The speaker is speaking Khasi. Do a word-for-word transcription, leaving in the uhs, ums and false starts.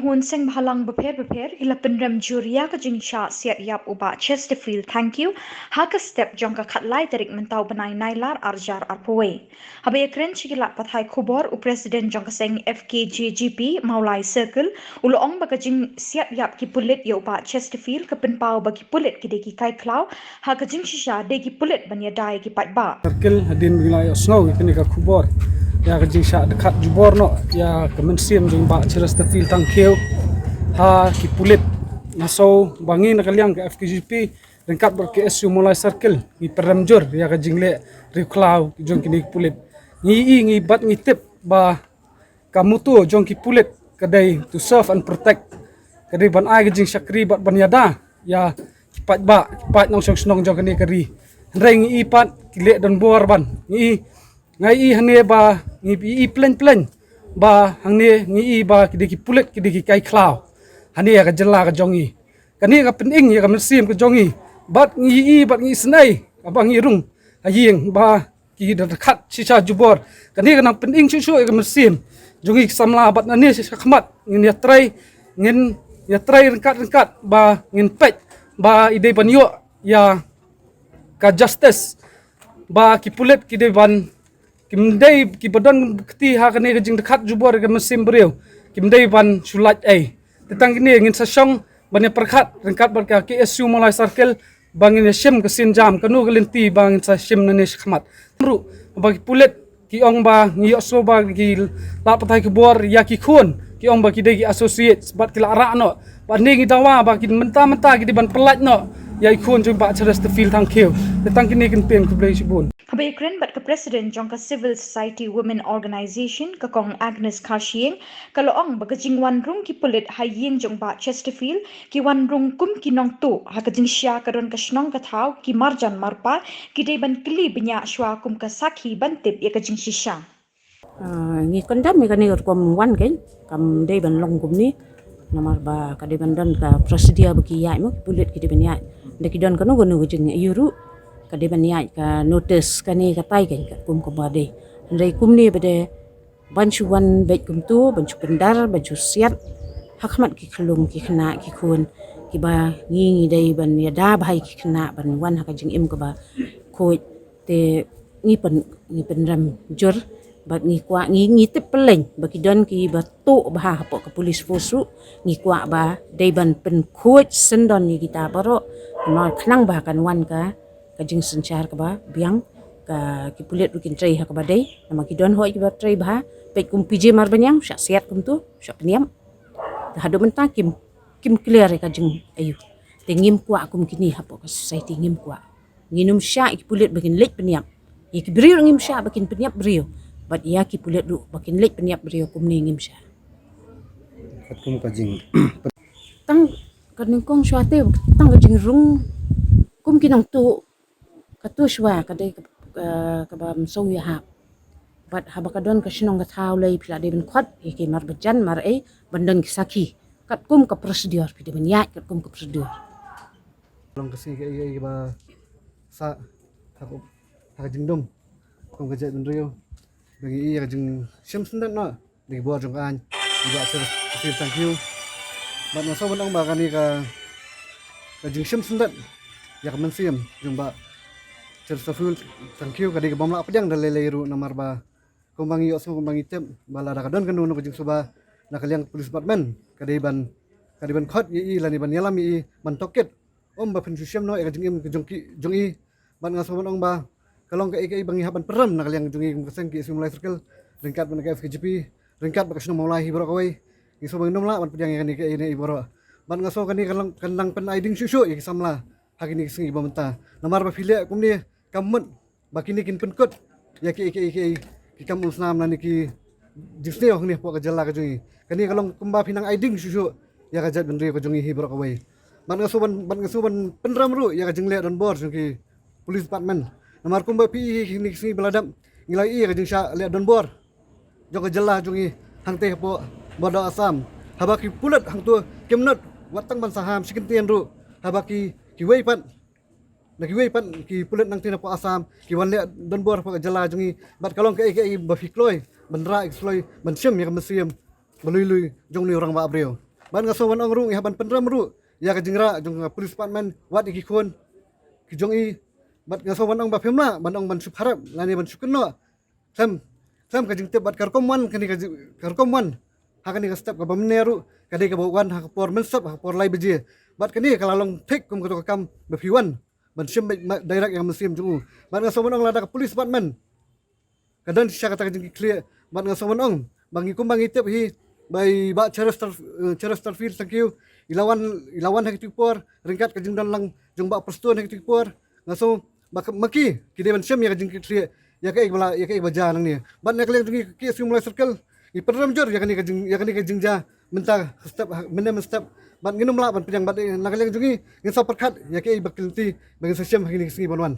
Ki nongshong seng bhalang bapher bapher ki la pynrem jur ïa ka jingshah siat ïap u Bah Chesterfield Thangkhiew ha ka step jong ka khatlai tarik mynta u bnai Nailar arjar arphew. Haba ïakren sha ki lad pathai khubor, u President jong ka seng F K J G P Mawlai Circle u la ong ba ka jingsiat ïap ki pulit ïa u Bah Chesterfield ka pynpaw ba ki pulit ki dei ki kai khlaw, ha ka jingshisha dei ki pulit ban ïada ïa ki paidbah. Circle hadien ba ngi la ïohsngew ïa kane ka khubor ïa ka jingshah dkhat jubor noh ïa ka mynsiem jong u Bah Chesterfield Thangkhiew ha ki pulit. Nga sngew ba ngi na ka liang ka F K J P ryngkat bad ka S U Mawlai Circle ngi pynrem jur ïa ka jingleh riewkhlaw jong kine ki pulit. Ngi i ngi bad ngi tip ba ka motto jong ki pulit ka dei to serve and protect. Ka dei ban ai ka jingshakri bad ban ïada ïa ki paidbah, ki paid nongshong shnong jong kane ka ri. Hynrei ngi i pat ki leh donbor ban. Ngi i, nga i hangne ba ngi i pleng pleng ba hangne ngi i ba ki dei ki pulit ki dei ki kai khlaw hangne ïa ka jylla ka jong ngi. Kane ka pynim ïa ka mynsiem ka jong ngi. Bad ngi i bad ngi isynei ba ngi rung ha ïing ba ki da dkhat shisha jubor. Kane ka nang pynim shuh shuh ïa ka mynsiem jong ngi ki samla bad nangne shisha khmat ngin ïatrei, ngin ïatrei ryngkat ryngkat ba ngin peit ba i dei ban ïoh ïa ka justice, ba ki pulit ki dei ban, kim dei ki ba don kti ha kane ka jingdkhat jubor ïa ka mynsiem briew, kim dei ban shu lait ei. Te tang kine ngin sa shong ban ïa pyrkhat ryngkat bad ka K S U Mawlai Circle ba ngin ïa shim ka sienjam kano ka lynti ba ngin sa shim nangne shakhmat. Ruh ba ki pulit ki ong ba ngi ïohsngew ba ki lad pathai khubor ïa ki khun ki ong ba ki dei ki associates bad ki la rah noh. Bad ngi dawa ba ki mynta mynta ki dei ban pyllait noh ïa ki khun jong Bah Chesterfield Thangkhiew. Te tang kine kin pyn khublei shibun. Haba ïakren bad ka President jong ka Civil Society Women Organisation, ka Kong Agnes Kharshiing, ka la ong ba ka jingwan rung ki pulit ha ïing jong Bah Chesterfield, ki wan rung kum ki nongtuh, ha ka jingshisha ka don ka shnong ka thaw, ki marjan marpa, ki dei ban kylli bniah shuwa kum ka sakhi ban tip ïa ka jingshisha. Ah, ngi condemn ïa kane ka rukom wan kein, kam dei ban long kumne. Namar ba ka dei ban don ka procedure ba ki ïaid mo, ki pulit ki dei ban ïaid. Da ki don kano kano ka jingaiu ruh, ka dei ban ïaid ka notice kane katai kein, ka kum kaba dei. Hynrei kumne ba dei ban shu wan beit kumto, ban shu pyndar, ban shu siat ha khmat ki khyllung ki khynnah ki khun kiba ngi ngi dei ban ïada bha ïa ki khynnah ban wan ha ka jingim kaba khuid. Te ngi pyn, ngi pynrem jur bad ngi kwah, ngi, ngi tip pylleng ba ki don kiba tuh bha hapoh ka police force ruh. Ngi kwah ba dei ban pynkhuid syndon ïa kita baroh, namar khnang ba kan wan ka, ka jingsynshar kaba biang, ka, ki pulit ruh kin trei ha kaba dei. Namar ki don hoi kiba trei bha, peit kum P J Marbaniang, shah siat kumto, shah pynïap. Te haduh mynta kim, kim clear ïa ka jingaiu. Te ngim kwah kum kine hapoh ka society, ngim kwah. Ngin ym shah ïa ki pulit ba kin leit pynïap. Ïa ki briew ngim shah ba kin pynïap briew. Bad ïa ki pulit ruh ba kin leit pynïap briew kumne ngim shah. Katkum ka jing. Tang ka nyngkong shuwa te, tang ka jingrung kum ki nongtuh, kato shuwa ka dei ka, ka, kaba ym sngewthuh ïa hap. Bad haba ka don ka shnong ka thaw lei phi la dei ban khot ïa ki mar bajan mar ei ban don ki sakhi. Katkum ka procedure phi dei ban ïaid katkum ka procedure. Long ka sngi ka ei ei ba sa ha ka, ha ka jingdum kum ka jaitbynriew. Ba ngi i ïa ka jingshim syndet noh da ki bor jong ka aiñ, i Bah Chesterfield Thangkhiew. Bad nga sngew ban ong ba kane ka, ka jingshim syndet ïa ka mynsiem jong Bah Chesterfield Thangkhiew ka dei ka bym lah pdiang da lei lei ruh namar ba kumba ngi ïohsngew kumba ngi tip ba lada ka don kano kano ka jingsuba na ka liang police department ka dei ban, ka dei ban khot ïa i lane ban ïalam ïa i ban tohkit. Ym ba phin shu shim noh ïa ka jingim ka jong ki, jong i. Bad nga sngew ban ong ba ka long kaei kaei ba ngi hap ban pynrem na ka liang jong i kum ka seng K S U Mawlai Circle ryngkat bad ka F K J P ryngkat bad ka shnong Mawlai hi baroh kawei. Ngi sngew ba ngin ym lah ban pdiang ïa kane kaei ne ei baroh. Bad nga sngew kane ka long, kan nang pynai ding shuh shuh ïa ki samla ha kine ki sngi ba mynta. Namar ba phi leh kumne kam mut ba kine kin pynkut ïa ki, ki, ki, ki kam umsnam lane ki jingsniew hangne hapoh ka jylla ka jong i. Kane ka long kumba phi nang ai ding shuh shuh ïa ka jaitbynriew ka jong i hi baroh kawei. Bad nga sngew ban, bad nga sngew ban pynrem ruh ïa ka jingleh donbor jong ki police department. Namar kumba phi i hi kine ki sngi ba la dep ngi la i ïa ka jingshah leh donbor jong ka jylla jong i hangtei hapoh border Assam. Haba ki pulit hangto kim nud wat tang ban saham shi kyntien ruh. Haba ki, kiwei pat na kiwei pat ki pulit nangtei napoh Assam ki wan leh donbor hapoh ka jylla jong i. Bad ka long kaei kaei ba phi kloi ban rah ïa ki sloi ban shim ïa ka mynsiem ba lui lui jong une u rangbah briew. Bad nga sngew ban ong ruh, ngi hap ban pynrem ruh ïa ka jingrah jong ka police department, wat ïa ki khun ki jong i. Bad nga sngew ban ong ba phim lah ban ong ban shu pharap lane ban shu kynnoh khlem, khlem ka jingtip. Bad ka rukom wan kane ka jing-, ka rukom wan ha kane ka step kaba mynne ruh ka dei kaba wan ha ka por mynshuwa, ha ka por lai baje. Bad kane ka la long thik kum kato ka kam ba phi wan ban shim beit ma-, direct ïa ka mynsiem jong u. Bad nga sngew ban ong lada ka police department ka don shisha kata ka jingkitkhlieh, bad nga sngew ban ong ba ngi, kumba ngi tip hi ba i Bah Cherister, eh, Cheristerfield Thangkhiew, i la wan, i la wan ha kito ki por ryngkat ka jingdon lang jong Bah Prestone ha kito ki por. Nga sngew ba ka, ma ki, ki dei ban shim ïa ka jingkitkhlieh ïa kaei ba la, ïa kaei ba jia nangne. Bad na ka liang jong ngi ka KSU Mawlai Circle, ngi pynrem jur ïa kane ka jing, ïa kane ka jingjia mynta ka step, mynne mynstep. Bad ngin ym lah ban pdiang, bad na ka liang jong ngi ngin sa pyrkhat ïa kaei ba ki lynti ba ngin sa shim ha kine ki sngi ban wan.